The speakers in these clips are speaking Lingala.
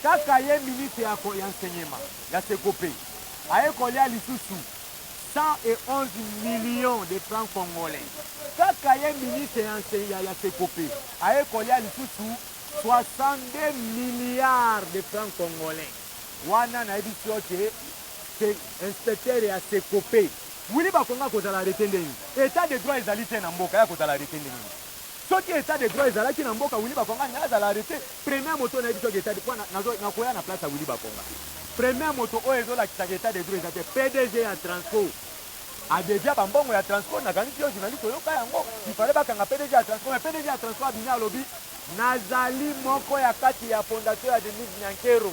Kaka ye ministre ya ya enseignement ya Secope aye kolia lisusu 111 millions de francs congolais. Kaka ye ministre ya ya, ya Secope aye kolia lisusu 62 milliards de francs congolais. Wana nayebisi yo ke ke inspecteur ya Secope Willy Bakonga akozala arrete ndenge nini? Etat de droit ezali te na mboka, ye akozala arrete ndenge nini? Soki etat de droit ezalaki na mboka Willy Bakonga alingaki azala arrete. Première moto nayebi soki etat de po nazo nakoya na place ya Willy Bakonga. Première moto oyo ezolakisaka etat de droit eza te PDG ya Transco a devia ba mbongo ya Transco nakanisi yo journaliste oyoka yango il fallait bakanga PDG ya Transco mais PDG ya Transco abimi alobi nazali moko ya kati ya fondation ya Denise Nyankero.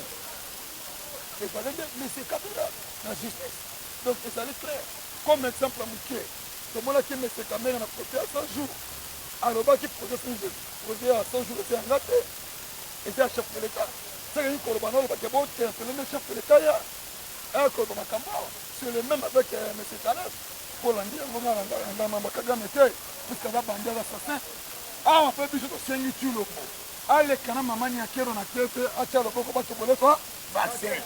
Ezali nde Monsieur Kabila na justice donc ezali clair comme exemple ya moke tomonaki Monsieur Kamerhe na procès ya 100 jours alobaki projet projet ya 100 jours eza ya nga te eza ya chef de l'État soki elingi koloba naloba ke boterpele nde chef de l'État ya aya koloba makambo awa. C'est le même avec euh, monsieur Caleb bolandi yango nga na mamba Kagame te puisque aza bandi aza assassin awa mpe biso tosengi Tshilombo aleka na mama Nyakero na TV atia loboko batoboleka vaccin.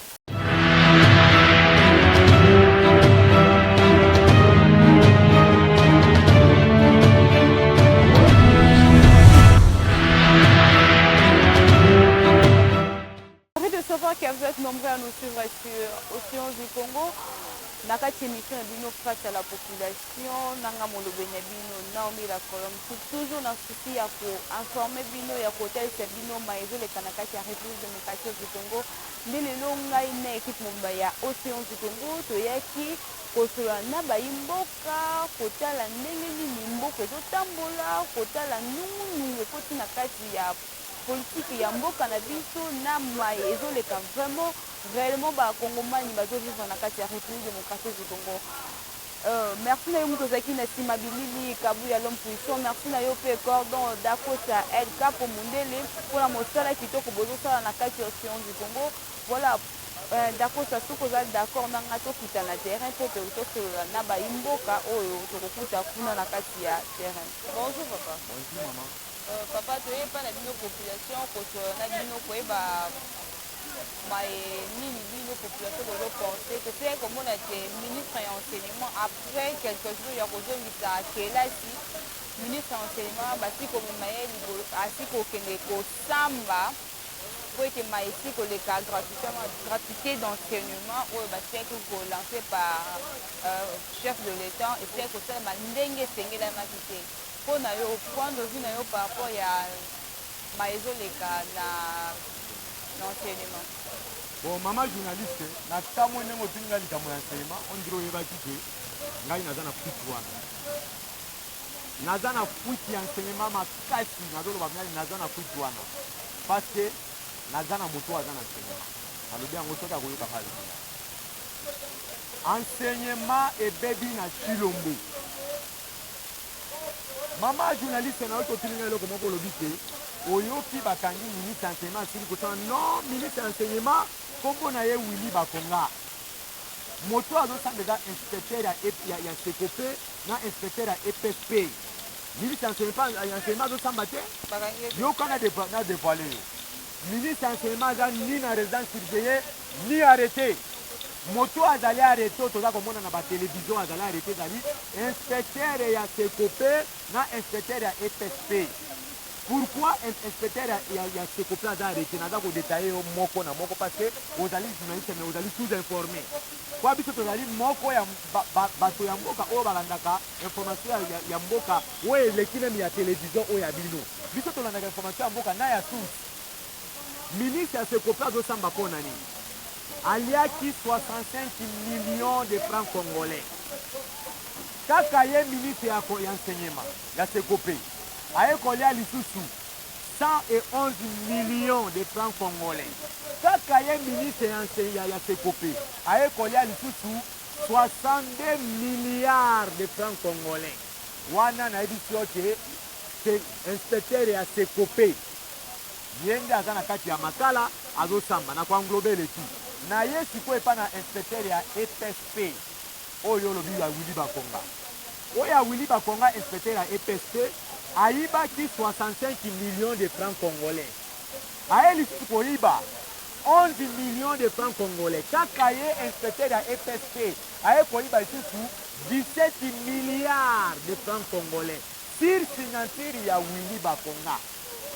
Ravi de savoir que vous êtes nombreux à nous suivre sur Océan du Congo. Na kati émission na bino face à la population nanga molobeli na bino Naomi la Colombe toujours na souci ya ko informer bino ya kotalisa bino maye ezoleka na kati ya République démocratique du Congo. Nde lelo ngai na équipe mobimba ya Océan du Congo toyaki kosolola na bayi mboka kotala ndenge nini mboka ezotambola kotala nungunungu ekoti na kati ya Politique ya mboka na biso na maye ezoleka vraiment reellement ba kongomani bazo vivre na kati ya Republique democratique du Congo. Euh, merci na yo moto ozalaki na nsima bilili Kabuya l'homme puissant, merci na yo mpe Cordon Dakosa El Capo Mundele mpona mosala kitoko bozosala na kati ya Océan du Congo. Voilà, euh, Dakosa soki oza d'accord na ngai tokita na terrain mpo tosolola na bayi mboka oyo tokokuta kuna na kati ya terrain. Bonjour papa. Bonjour maman. Papa toye epai na bino population kosolola na bino koyeba maye nini bino population bozo pense. Tosilaki komona te ministre ya enseignement après quelques jours ya kozongisa kelasi, ministre ya enseignement basi komema ye asi kokende kosamba mpo ete maye esi koleka gratuité d'enseignement oyo basilaki ko lancer par chef de l'Etat esilaki kosalema ndenge esengelamaki te. Po na yo, point de vue na yo par rapport ya maye ezo leka na na enseignement. Bon maman journaliste, na kamwe ndenge otuni ngai likambo ya enseignement, on dirait oyebaki que ngai naza na fuite wana. Naza na fuite ya enseignement makasi, nazoloba ngai naza na fuite wana parce que naza na moto oyo aza na enseignement. Nalobi yango soki akoyoka ngai alobi ngai. Enseignement ebebi na Tshilombo. Maman journaliste nayoki otuni ngai eloko moko olobi ke oyoki bakangi ministre ya enseignement asili kosala non ministre ya enseignement kombo na ye Willy Bakonga moto azosamba eza inspecteur ya, ya, ya sekope na inspecteur ya EPSP ministre ya enseignement azosamba te yoka na devoile yo Ministre ya enseignement aza ni na residence surveillee ni arrete. Moto azali arrete oyo toza komona na ba television azali arrete ezali inspecteur ya Secope na inspecteur ya EPSP. Pourquoi inspecteur ya, ya, ya Secope aza arrete? Naza ko detailler yo moko na moko parce que ozali journaliste mais ozali sous informé. Kwa biso tozali moko ya ba, ba, bato ya mboka oyo balandaka information ya, ya, ya mboka oyo eleki meme ya television oyo ya bino. Biso tolandaka information ya mboka na ya source. Ministre ya Secope azosamba mpo na nini? Aliaki 65 millions de francs congolais. Kaka ye ministre ya, ya enseignement ya Secope aye kolia lisusu 111 millions de francs congolais. Kaka ye ministre ya, ya, ya Secope aye kolia lisusu 62 milliards de francs congolais. Wana nayebisi yo ke inspecteur ya Secope ye nde aza na kati ya makala azosamba na ko englober le tout na ye sikoyo epa na inspecteur ya EPSP oyo olobi ya Willy Bakonga oyo ya Willy Bakonga inspecteur ya EPSP ayibaki 65 millions de francs congolais. Aye lisusu koyiba 11 millions de francs congolais. Kaka ye inspecteur ya EPSP aye koyiba lisusu 17 milliards de francs congolais sur signature ya Willy Bakonga.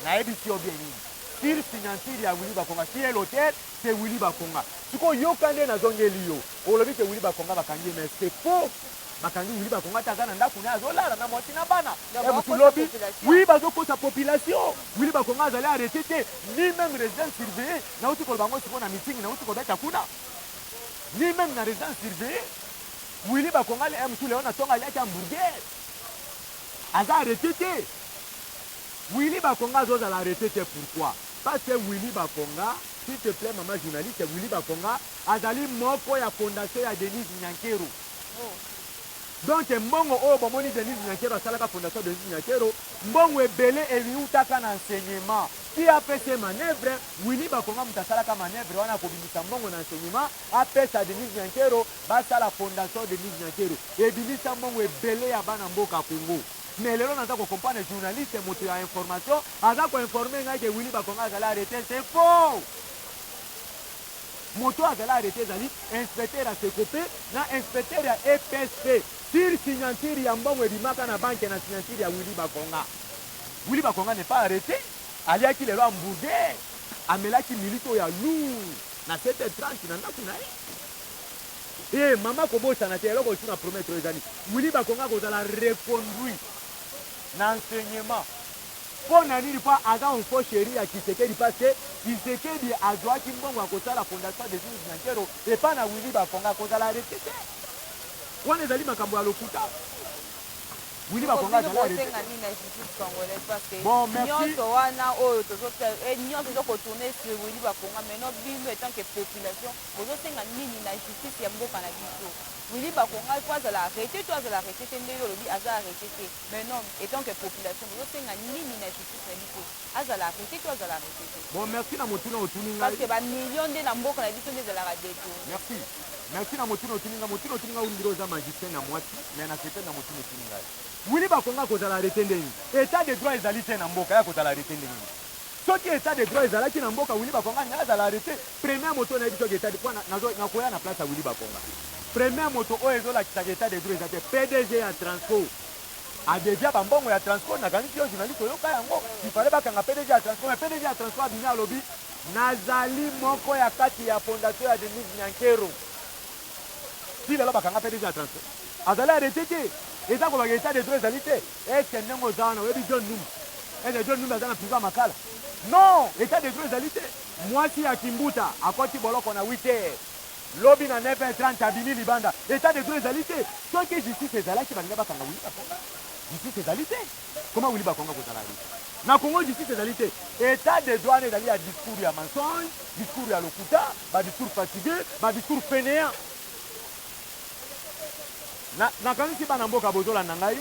Nayebisi yo bien nini? Sur signature ya Willy Bakonga. Qui est l'auteur? C'est Willy Bakonga. Sikoyo yoka nde nazongeli yo. Olobi ke Willy Bakonga bakangi ye mais c'est faux. Bakangi Willy Bakonga te, aza na ndako naye azolala na mwasi na bana. Donc, Eh, mutu bakosa lobi. population. Oui, bazokosa population. Willy Bakonga azali arrêté te, ni même résidence surveillée. Nauti koloba yango sikoyo na meeting nauti kobeta kuna. Ni même na résidence surveillée. Willy Bakonga le mutu leo na tonga aliaki hamburger. Aza arrêté te. Willy Bakonga azozala arrêté te pourquoi? Parce que Willy Bakonga, s'il te plaît maman journaliste, Willy Bakonga azali moko ya fondation ya Denise Nyakeru. Oh. Donc mbongo oyo bomoni Denise Nyakeru asalaka fondation Denise Nyakeru, mbongo ebele eutaka na enseignement. Qui a fait ces manœuvres? Willy Bakonga moto asalaka manœuvre wana akobimisa mbongo na enseignement, apesa Denise Nyakeru, basala fondation Denise Nyakeru. Ebimisa mbongo ebele ya bana mboka Congo. Mais lelo naza ko comprendre journaliste moto ya information aza ko informer ngai ke Willy Bakonga azali arrêté, c'est faux. Moto azali arrêté ezali inspecteur ya SECOPE na inspecteur ya EPSP sur signature ya mbongo ebimaka na banque na signature ya Willy Bakonga. Willy Bakonga n'est pas arrêté. Aliaki lelo hamburger, amelaki milito ya lourd na 7h30 na ndako na ye. Eh mama kobosana te eloko osu na promettre oyo ezali Willy Bakonga kozala reconduit na enseignement mpo na nini? Mpo aza enfant chéri ya Tshisekedi, parce que Tshisekedi azwaki mbongo ya kosala fondation des Denise Nyakeru epa na Willy Bakonga, kozala arrêté te. Wana ezali makambo ya lokuta. Willy Bakonga azali arrêté Bosenga nini na justice congolaise? Parce que Bon, merci. nyonso wana oyo tozotala, nyonso ezokotourne sur Willy Bakonga. Maintenant, bino en tant que population, bozosenga nini na justice ya mboka na biso? Willy Bakonga po azala arrêté to azala arrêté te, ndenge olobi aza arrêté te, maintenant, en tant que population, bozosenga nini na justice na biso? Azala arrêté to azala arrêté te? Bon, merci na motuna otuni Parce ngai. que bamillion nde na mboka na biso nde ezalaka détourné. Merci, merci na motuna otuni ngai. Motuna otuni ngai ondire oza magicien na mwasi, mais nasepeli na motuna otuni ngai. Willy Bakonga kozala arrêté ndenge état de droit ezali te na mboka ya kozala arrêté ndenge nini? Soki état de droit ezalaki na mboka, Willy Bakonga ngai azala arrêté. Première moto nayebi soki état de po nakoya na place ya Willy Bakonga, première moto oyo ezolakisaka état de droit eza te, PDG ya Transco adevia bambongo ya Transco. Nakanisi yo journaliste oyoka yango. Ifale bakanga PDG ya Transco, mais PDG ya Transco abimi, alobi nazali moko ya kati ya fondation ya Denise Nyakeru. Ti lelo bakanga PDG ya Transco, azali arrêté te. Eza kobaka état de droit ezali te. Est-ce ndenge oza wana oyebi John Numbi? Est-ce John Numbi aza na prison ya Makala? Non, état de droit ezali te. Mwasi ya Kimbuta akoti boloko na 8 heures, lobi na 9h30 abimi libanda. État de droit ezali te. Soki justice ezalaki, balinga bakanga Willy Bakonga. Justice ezali te. Koma Willy Bakonga kozala arrêté na Congo? Justice ezali te. État de droit wana ezali ya discours ya mensonge, discours ya lokuta, badiscours fatigué, badiscours fainéant. Nakanisi bana mboka bozolanda ngai.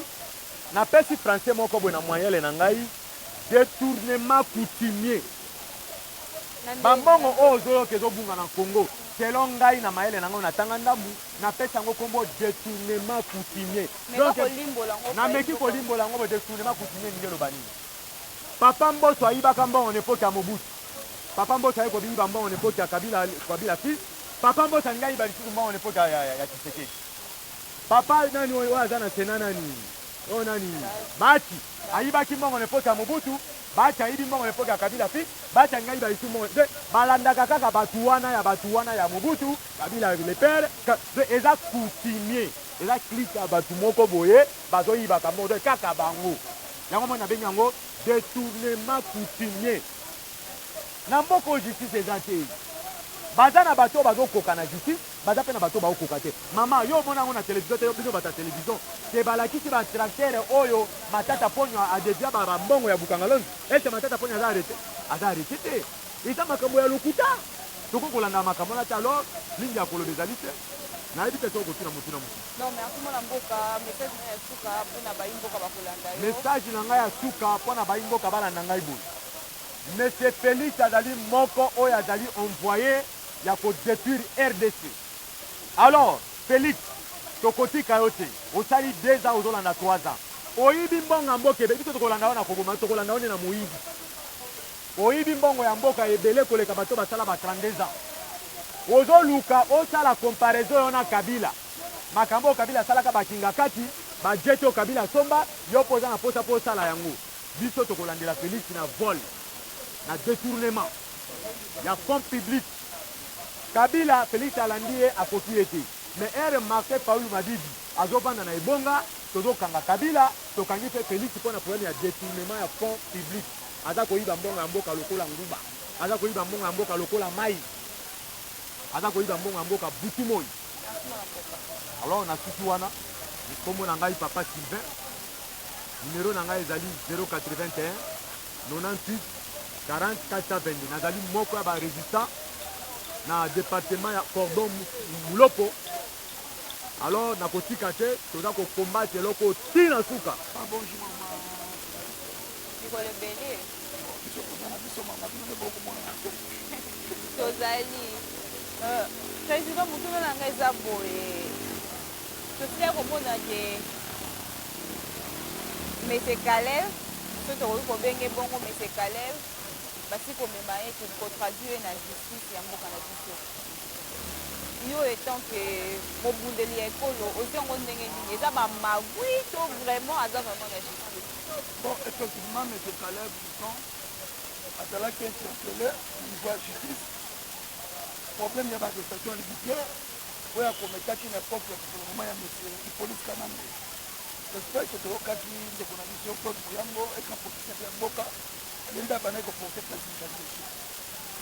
Napesi français moko boye na moyele na ngai, détournement coutumier. Bambongo oyo ozoyoka ezobunga na Congo, selon ngai na mayele na ngai natanga ndambu, napesi yango nkombo détournement coutumier. Donc nameki kolimbola yango bo détournement coutumier elingi eloba nini? Papa Mboso ayibaka mbongo na époque ya Mobutu. Papa Mboso aye kobiyiba mbongo na époque ya Kabila, Kabila fils. Papa Mboso alingi ayiba lisusu mbongo na époque ya Tshisekedi. Papa nani oyo aza na Sénat, nani oyo, nani, Bahati, ayibaki mbongo na époque ya Mobutu. Bahati ayibi mbongo na époque ya Kabila fils. Bahati alingi ayiba lisusu mbongo. Balandaka kaka bato wana ya bato wana ya Mobutu, Kabila le père. Eza coutumier, eza clique ya bato moko boye bazoyibaka mbongo kaka bango. Yango moi nabengi yango détournement coutumier. Na mboka oyo justice eza te. Baza na bato oyo bazokoka na justice, baza mpe na bato oyo baokoka te. Mama, yo omona yango na télévision te? Yo bino bato ya télévision te, balakisi batracteur oyo Matata Ponyo adevia bambongo ya Bukanga Lonzo. Ese Matata Ponyo aza arrêté? Aza arrêté te. Eza makambo ya lokuta, tokoki kolanda makambo wana te. Alors mingi ya koloba ezali te, nayebi te soki kotuna motuna mosusu. Non, merci mwana mboka. Message na ya suka mpona bayi mboka bakolanda yo. Message na ngai ya suka mpona bayi mboka balanda ngai boye: Monsieur Félix azali moko oyo azali envoyé ya kodétruire RDC. Alors Félix, tokotika yo te. Osali 2 ans, ozolanda 3 ans, oyibi mbongo ya mboka ebe. Biso tokolanda yo na koboma, tokolanda yo nde na moyibi. Oyibi mbongo ya mboka ebele koleka bato basala ba 32 ans. Ozoluka osala comparaison yo na Kabila. Makambo oyo Kabila asalaka ba Kingakati, ba jet oyo Kabila asomba, yo mpe oza na posa mpo osala yango. Biso tokolandela Felix na vol, na detournement ya fonds public. Kabila, Felix alandi ye, akoki ye te. Mais heure Martin Fayulu Madidi azovanda na ebonga, tozokanga Kabila, tokangi mpe Felix mpo na problème ya detournement ya fonds public. Aza koyiba mbongo ya mboka lokola nguba, aza koyiba mbongo ya mboka lokola mayi, aza koyiba mbongo ya mboka butu moyi. Alors nasuki wana, kombo na ngai Papa Sylvain, numero na ngai ezali 081 98 40 422. Nazali moko ya ba resistants na departement ya Cordon Mulopo. Alors nakotika te, toza ko combattre eloko oyo ti na suka. Ah, bonjour maman. Mikolo ebele. Biso toza na biso mama, bino nde bokomonana te. Tozali. President, motuna na ngai eza boye. Tosila komona ke Monsieur Kalev, soki tokoki kobenge bongo Monsieur Kalev, basi komema ye kotraduire ye na justice ya mboka na biso. Yo etant que mobundeli ya ekolo, ozwi yango ndenge nini? Eza ba magui to vraiment aza vraiment na justice? Bon, effectivement, Monsieur Kalev Mouton azalaki interpellé na niveau ya justice. Problème ya ba arrestation arbitraire oyo akometaki na époque ya gouvernement ya Monsieur Hippolyte Kanambe. J'espère que toyokaki ndeko na biso Claude Muyambo, grand politicien ya mboka, ye nde abandaki koporter plainte na liboso.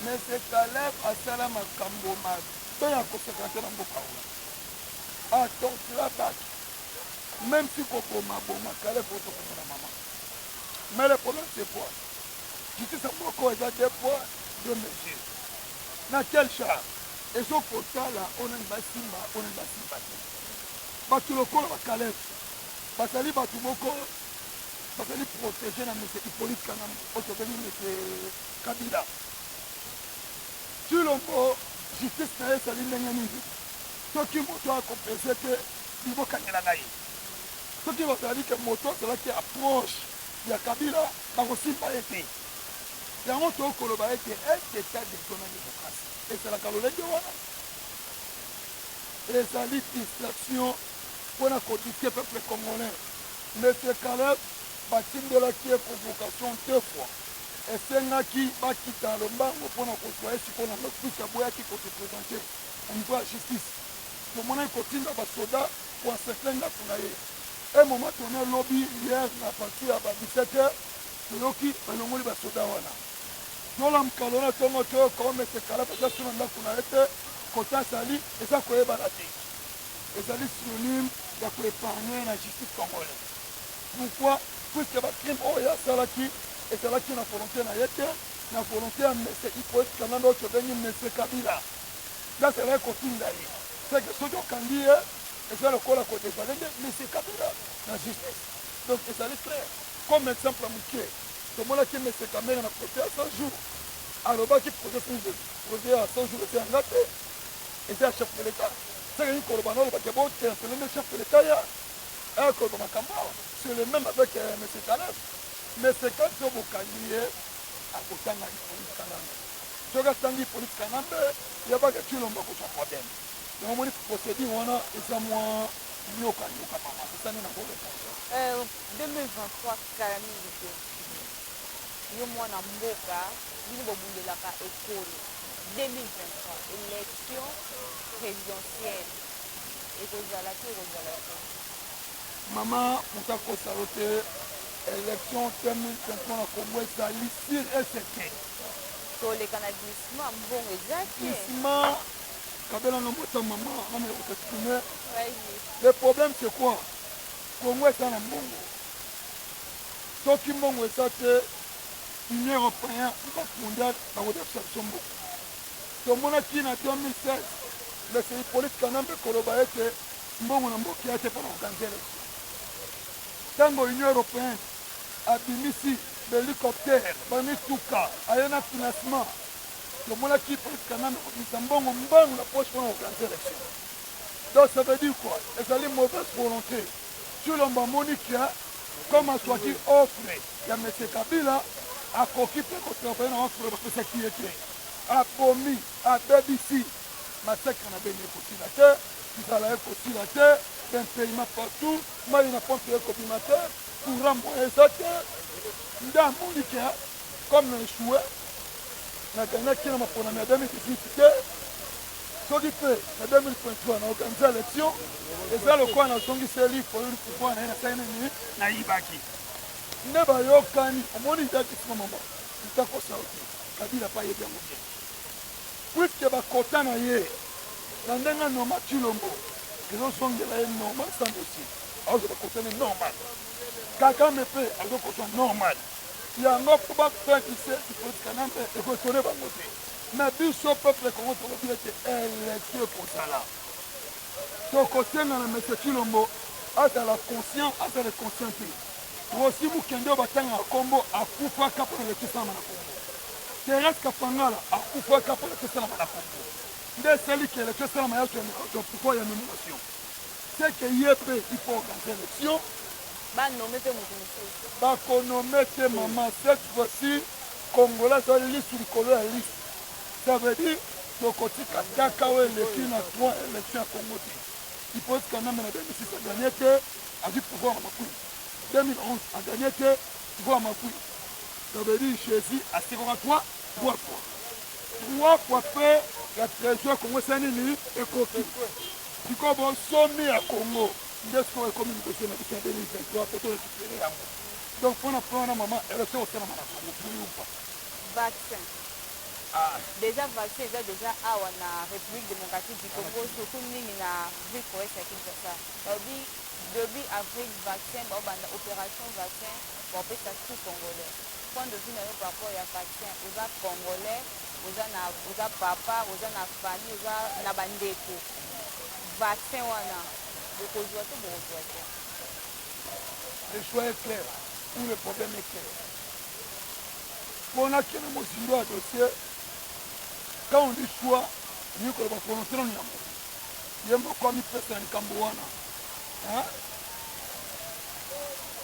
Monsieur Caleb asala makambo mabe ya kosakana te na mboka oyo. Atortura bato. Même si koboma boma Caleb ozokomona mama. Mais le problème, c'est quoi? Justice ya mboka oyo eza deux poids, deux mesures. Na quel char? Ezokotala oyo nani basimba, oyo nani basimba te. Bato lokola ba Caleb bazali bato moko bazali protégé na Monsieur Hippolyte Kanambe oyo tobengi Monsieur Kabila. Tshilombo, justice na ye ezali ndenge nini? Soki moto akopese te, bibokangela na ye. Soki bazali ke moto azalaki approche ya Kabila, bakosimba ye te. Yango tokoloba ete est état de droit na démocratie ezalaka lolenge wana? Ezali distraction mpona kodike peuple congolais. Monsieur Caleb, batindelaki ye convocation deux fois, esengaki bakita na lombango mpona kozwa ye sikoyo na ndako puisque aboyaki kose présenter au niveau ya justice. Tomonaki kotinda basoda koencercle ndako na ye. Un moment donné, lobi hier na partir ya ba 17 heures, toyoki balongoli basoda wana. Tolamuka lelo na ntongo, toyoka o Monsieur Caleb aza so na ndako na ye te, kota azali eza koyebana te. Ezali synonyme ya koépargne na justice congolais. Pourquoi? Puisque bacrime oyo asalaki ezalaki na volonté na ye te, na volonté ya Monsieur Hippolyte Kanambe oyo tobengi Monsieur Kabila nde azalaki kotinda ye. C'est que soki okangi ye, eza lokola kodévoiler nde Monsieur Kabila na justice. Donc ezali clair. Comme exemple ya moke, tomonaki Monsieur Kamerhe na procès ya 100 jours, alobaki projet projet ya 100 jours eza yanga te, eza ya chef de l'État. Soki koloba na olobaki bointerpelle nde chef de l'État ya aya koloba makambo awa. C'est le même avec Monsieur Caleb. Monsieur Caleb, soki bokangi ye, akotanga Hippolyte Kanambe. Soki atangi Hippolyte Kanambe, yabaka Tshilombo akozwa problème. Yango omoni procédure wana eza mwa nyoka nyoka mama, c'est ça nde nakorépondre. 2023 kala mingi te. Yo mwana mboka, bino bobundelaka ekolo, 2023 élection présidentielle ekozala te, ekozala te? Mama, moto akosa yo te, élection 2023 na Congo ezali sûr et certain. Toleka na glissement, mbongo eza te. Glissement kabela na mota mama, nameka kosexprime. Vas-y. Le problème, c'est quoi? Congo eza na mbongo. Soki mbongo eza te, Union européenne, Banque mondiale bakodefisa biso mbongo. Tomonaki na 2016 Monsieur Hippolyte Kanambe koloba ete mbongo na mboka ya te mpona koorganiser élection. Ntango Union européenne abimisi bahélicoptère, bamituka, aye na financement, tomonaki Hippolyte Kanambe kobimisa mbongo mbangu na poche mpona koorganiser élection. Donc ça veut dire quoi? Ezali mauvaise volonté. Tshilombo amoni ke comme azwaki offre ya Monsieur Kabila. Akoki mpe ko travailler na offre bapesaki ye te. Abomi, abebisi. Massacre na Beni ekosila te, nzala ekosila te, ba impayement partout, mayi na pompe ekobima te, courant moyen eza te. Nde amoni ke comme na echoue, na gagnaki na maponami ya 2018 te, soki mpe na 2023 na organise election, eza lokola nazongiseli Fayulu pouvoir na ye, nasali nini? Nayibaki. Nde bayokani, omoni date sima mama, ntakosa yo te, Kabila mpe ayebi yango bien. Puisque ba quota na ye na ndenge a nomma Tshilombo ezo zongela ye normal sans dossier. Azo ba quota ne normal. Kagame pe azo kozwa normal. Yango po ba perdise Hippolyte Kanambe eko etonner bango te. Mais biso peuple Congo tolobi ete election ekozala. Tokosenga na Monsieur Tshilombo azala conscient, azala conscient te. Rossy Mukendi oyo batangaka kombo akufaka pona election esalama na Congo. Therèse Kapangala akufaka pona election esalama na Congo. Nde esali ke election esalama ya azwa pouvoir ya nomination. C'est que ye pe il faut organiser election. Ba nommer pe mutu mosusu. Bako nommer te maman, cette fois-ci congolais aza lisu likolo ya lisu. Ça veut dire tokotika kaka oyo eleki na 3 election ya Congo te. Hippolyte Kanambe na 2006 a gagner te, azwi pouvoir na makui. 2011 a gagner te, pouvoir makui. Ça veut dire Jésus asekwaka 3 3 fois. 3 fois pe ya trésor Congo esali nini? Ekoki. Sikoyo bonsomi ya Congo nde sikoyo ekomi liboso na biso ya 2023 po to récupérer yango. Donc pona point wana mama, élection ekosalama na Congo pour ou pas? Vaccin. Ah. Dejà vaccin eza dejà awa na Republique democratique du Congo surtout mingi na ville province ya Kinshasa. Balobi debut avril vaccin bao banda operation vaccin bao pesa tout congolais. Point de vue nayo par rapport ya vaccin oza congolais oza na oza papa oza na famille oza na ba ndeko vaccin wana bokozua to bokozua te? Le choix est clair ou le problème est clair. Mpo nakende mozindo ya dossier, quand on dit choix, elingi koloba prononce nanu yango. Ye moko amipesa na likambo wana. Hein?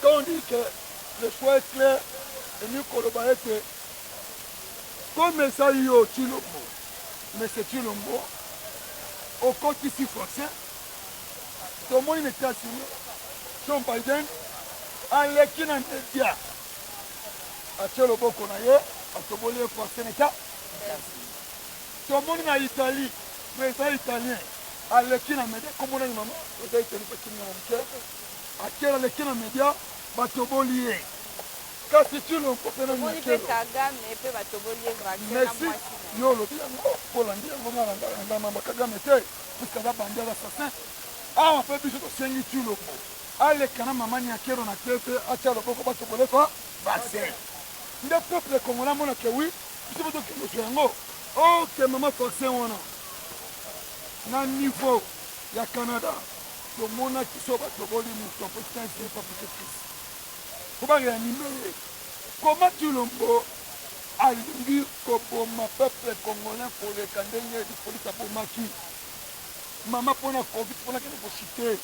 Quand on dit que le choix est clair, elingi koloba ete comme eza yo Tshilombo, monsieur Tshilombo, okotisi vaccin, tomoni na États-Unis, Joe Biden aleki na media atie loboko na ye atoboli ye vaccin na États-Unis. Tomoni na Italie president italien aleki na media, kombo nani mama? President Italie mpe kimia moke atie aleki na media batoboli ye. Kasi Tshilombo mpe na Tomoni mpe Kagame mpe batoboli ye vaccin na Merci mwasi na ye. yo olobi yango mpo olandi yango nga nalanda mamba Kagame te puisque aza bandi aza assassin. Awa mpe biso tosengi Tshilombo aleka na mama Nyakeru na TV atia loboko batobole fa vaccin nde peuple congolais amona ke oui biso mpe tokende kozwa yango. Ok mama vaccin wana na niveau ya Canada tomonaki so batoboli moto apesi 15 minutes apesi crise po ba reanime ye. Comment Tshilombo alingi koboma peuple congolais koleka ndenge Hippolyte abomaki mama pona covid pona kende ko chute.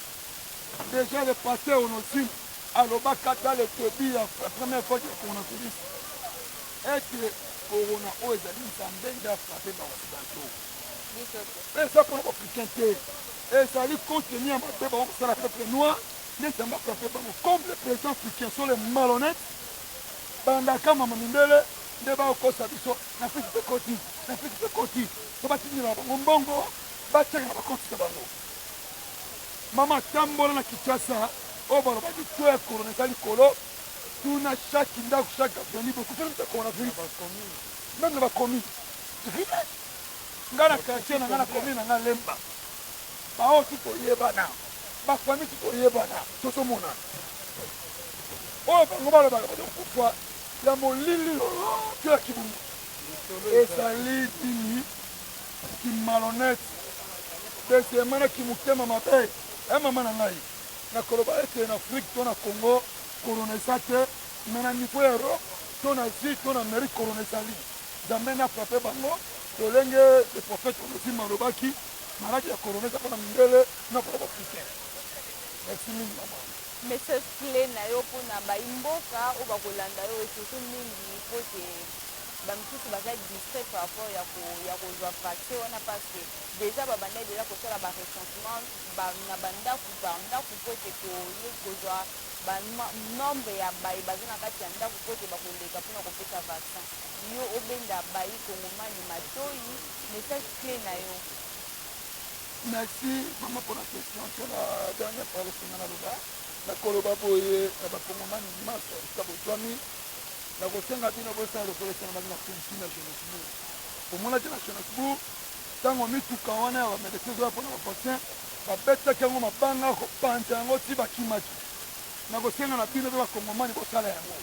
Dejà le pasteur Onosime alobaka dans le debut ya première vague ya coronavirus ete corona oyo ezali Nzambe nde a frappe ba occidentaux. Biso te. Mpe eza pona ba africain te. Ezali contenu ya mabe bango kosala peuple noir nde Nzambe a frappe bango. Comme les presidents africains sont les malhonnêtes, bandaka mama mindele nde bakokosa biso na Afrique mpe koti, na Afrique mpe koti, mpo batindela bango mbongo batiaka na bakonti na bango. Mama tambola na Kinshasa oyo balobaki to ya corona eza likolo, tuna chaque ndako chaque avenue bokufeli moto ya coronavirus meme na bacommune village nga na quartier na nga na commune na nga Lemba baoyo ti toyebana bafamille ti toyebana tozomonana oyo bango balobaka bazokufa ya molili lolo to ya kibungu ezali nini kimalhonnête deuxièmement na kimotema mabe ya mama na ngai nakoloba ete na Afrique to na Congo corona eza te mais na niveau ya Europe to na Asie to na Amérique corona ezali Nzambe nde afrappe bango lolenge le prophète Onésime alobaki maladi ya corona eza mpona mindele na mpona baafricain. Merci mingi mama. Message clé na yo mpona bayimboka oyo bakolanda yo, surtout mingi po te bamisusu baza distrait par rapport ya kozwa vaccin wana, parce que déjà babandaki déjà kosala barecensement na bandako par ndako po ete kozwa banombre ya baye baza na kati ya ndako po ete bakoleka mpona kopesa vaccin. Yo obenda bayi kongomani matoi, message clé na yo. Merci mama mpona question. C'est la dernière parole esenga naloba. Nakoloba boye na bakongomani maso esika bozwami: nakosenga bino bosala lokola esalamaki na Turquie, na Johannesburg. Omonaki na Johannesburg, ntango mituka wana ya bamédecin ezoya mpona bavaccin, babetaki yango mabanga, kopanza yango ti bakimaki. Nakosenga na bino mpe bakongomani bosala yango.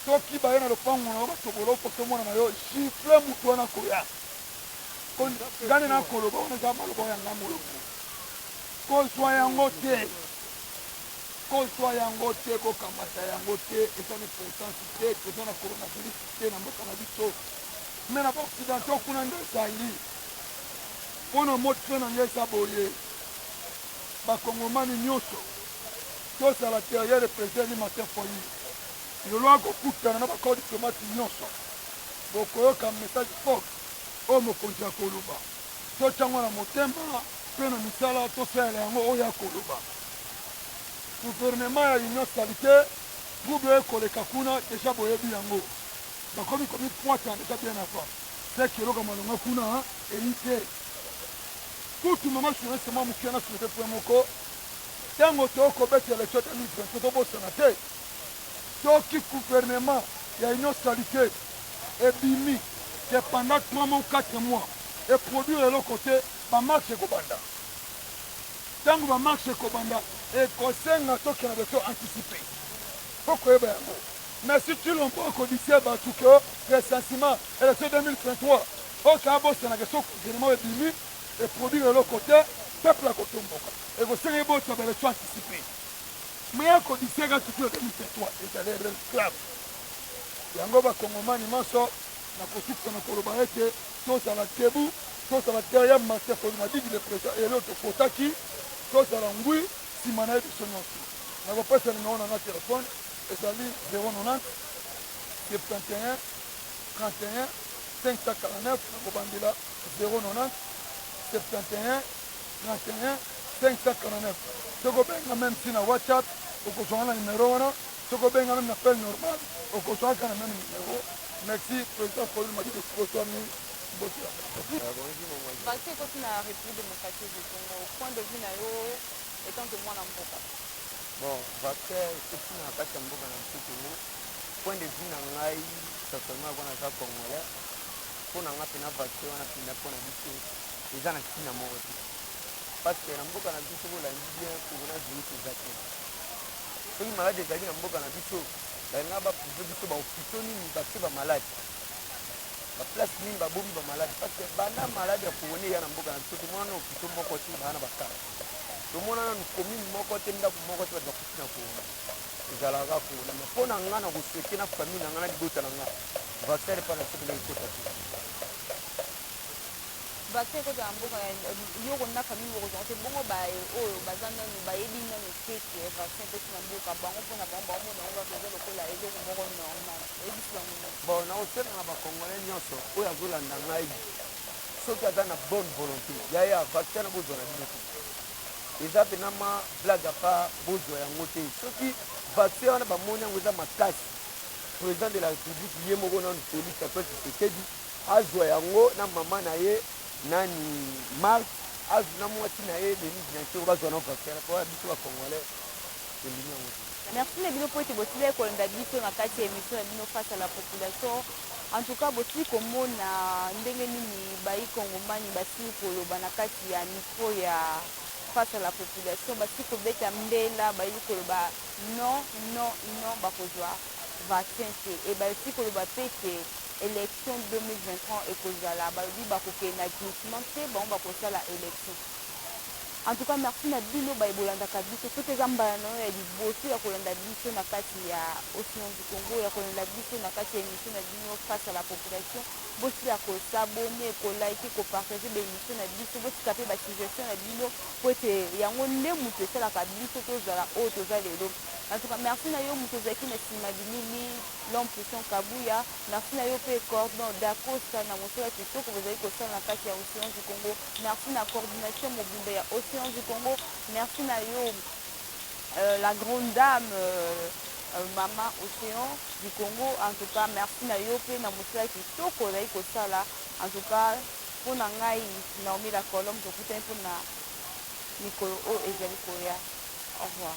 Soki baye na lopango na yo, batobolo foto mwana na yo, gifle mutu wana koya ngani. Nakoloba wana eza maloba oyo yanga molongo. Kozwa yango te, kozwa yango te, kokamata yango te, eza na importance te. Toza na coronavirus te na mboka na biso, mais na baoccidentaux kuna nde ezali. Mpona mot na ngai eza boye: bakongomani nyonso tozala derrière le président élu Martin Fayulu. Lelo akokutana na bacorps diplomate nyonso, bokoyoka message fort oyo mokonzi akoloba. Totyango na motema mpe na misala, tosalela yango oyo akoloba. Gouvernement ya union sacrée, trouble oyo ekoleka kuna déjà boyebi yango, bakomi komipwata déjà bien avant. Seke eloko malonga kuna eyi te. Kutu mama journaliste, mwa moke na soulever point moko. Ntango tokobeta élection 2023, tobosana te, soki gouvernement ya union sacrée ebimi ke pendant 3 mois ou 4 mois eproduire eloko te, bamarche ekobanda. Ntango bamarche ekobanda, ekosenga tokende élection anticipé mpo koyeba yango. Mais si Tshilombo akodisie bato ke recensement, élection 2023, oyo abosanaka, so gouvernement ebimi eproduire eloko te, peuple akotomboka, ekosenga ebota baélection anticipé. Mais akodisiaka surtout ya 2023 ezali erreur grave. Yango bakongomani nyonso, nakosukisa na koloba ete tozala debout, tozala derrière Martin Fayulu Madidi, le président élu tokotaki, tozala ngwi nsima na ye biso nyonso. Nakopesa nimero na nga telefone, ezali 090 71 31 549. Nakobandela: 090 71 31 549. Soki obenga même si na WhatsApp, okozwanga na nimero wana. Soki obenga même na appel normal, okozwaka na même numéro. Merci. Président Fayulu Madidi kozwami mbote. Vaccin ekoti na République démocratique du Congo, point de vue na yo étant que mwana mboka? Bon, vaccin ekoti na kati ya mboka na biso Congo, point de vue na ngai personnellement, kwa naza congolais, mpo na nga mpena vaccin wana mpena mpo na biso eza na ntina moko te, parce que na mboka na biso, soki olandi bien, coronavirus eza te. Soki maladi ezali na mboka na biso, balinga baprouver biso bahôpitaux nini batie bamaladi, baplace nini babomi bamaladi, parce que banda maladi ya corona eya na mboka na biso, tomona na hôpitaux moko te baa na bakara, tomona nanu commune moko te, ndako moko te bato bakuti na corona. Ezalaka corona. Mais mpo na nga, na kosouhaiter na famille na nga, na libota na nga, vaccin epa na biso mpena ekota te. Vaccin ekota na mboka yo na famille bokozwa te. Bongo oyo baza nanu bayebi nanu te ke vaccin ekoti na mboka bango, mpona bango baomona yango kaka eza lokola eloko moko normal, oyebisi bango nini? Bon, nakosenga na bacongolais nyonso oyo azolanda ngai, soki aza na bonne volonté, yaya, vaccin na bozwa na bino te, eza mpena ma blague à part, bozwa yango te. Soki vaccin wana bamoni yango eza makasi, président de la République ye moko nanu, Félix Antoine Tshisekedi, azwa yango na mama na ye nani, Marthe, azwa na mwasi na ye Denise Nyakeru, bazwa na vaccin po biso bacongolais tondimi yango te. Merci na bino po ete bosili kolanda biso na kati ya émission na bino Face à la population. En tout cas, bosili komona ndenge nini bayi kongomani basili koloba na kati ya micro ya Face à la population. Basili kobeta mbela, bayeli koloba non, non, non, bakozwa vaccin te. E basili koloba mpe ke élection 2023 ekozala, balobi bakokende na glissement te, bango bakosala élection. En tout cas, merci na bino baye bolandaka biso. Soki eza mbala na yo ya liboso ya kolanda biso na kati ya Océan du Congo, ya kolanda biso na kati ya émission na bino Face à la population, Bosila ko s'abonner, ko liker, ko partager ba emissions na biso. Botika mpe ba suggestions na bino po ete yango nde moto esalaka biso tozala oyo toza lelo. En tout cas, merci na yo moto ozalaki na nsima bilili, l'homme puissant Kabuya. Merci na yo mpe Cordon Dacosta na mosala kitoko bozali kosala na kati ya Océan du Congo. Merci na coordination mobimba ya Océan du Congo. Merci na yo la grande dame Mama Océan du Congo. En tout cas, merci na yo mpe na mosala kitoko ozali kosala. En tout cas, mpo na ngai Naomi la Colombe, tokutani mpona mikolo oyo ezali koya. Au revoir.